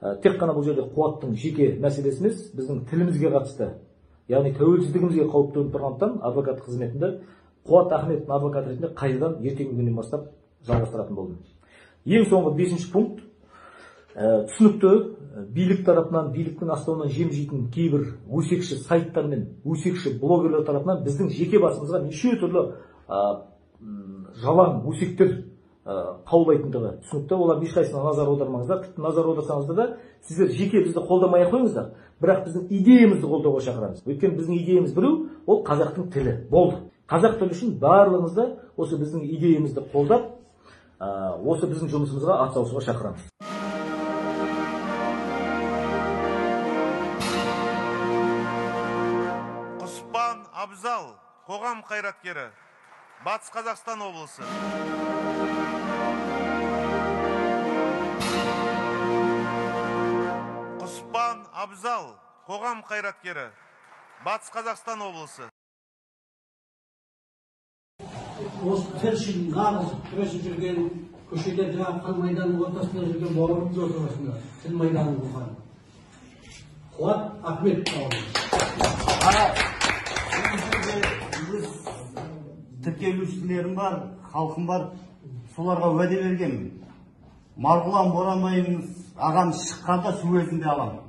Тек қана бұл жерде Қуаттың жеке мәселесі емес, біздің тілімізге қатысты, яғни тәуелсіздігімізге қауіп төніп тұрғандықтан адвокат қызметінде Қуат Ахметтің адвокаты ретінде қайтадан ертеңгі күннен бастап жалғастыратын болдым. Ең соңғы 5-ші пункт, түсінікті, билік тарапынан, биліктің астауынан жем жейтін кейбір өсекші сайттар мен өсекші блогерлер тарапынан біздің жеке басымызға неше түрлі жалаң өсектер қаулайтындығы түсінікті. Олардың ешқайсысына назар аудармаңыздар, тіпті назар аударсаңыздар да сіздер жеке бізді қолдамай ақ қойыңыздар, бірақ біздің идеямызды қолдауға шақырамыз. Өйткені біздің идеямыз біреу, ол қазақтың тілі. Болды. Қазақ тілі үшін барлығыңызды осы біздің идеямызды қолдап, осы біздің жұмысымызға атсалысуға шақырамыз. Құспан Абзал, қоғам қайраткері, Батыс Қазақстан облысы. Құспан Абзал, қоғам қайраткері, Батыс Қазақстан облысы. Осы тіл үшін нағыз күресіп жүрген, көшеде жаңағы қан майданның ортасында жүрген бауырымыз отыр осында, тіл майданын құрған Қуат Ахмет бауырымыз. Өз тіркелушілерім бар, халқым бар, соларға уәде бергенмін. Марғұлан Боранбайымыз ағам шыққанда су өзінде аламын.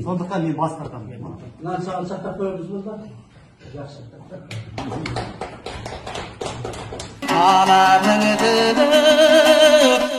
Сондықтан мен бас тартамын. Мынаны саған сақтап қоямыз ба? Жақсы. Ананың тілі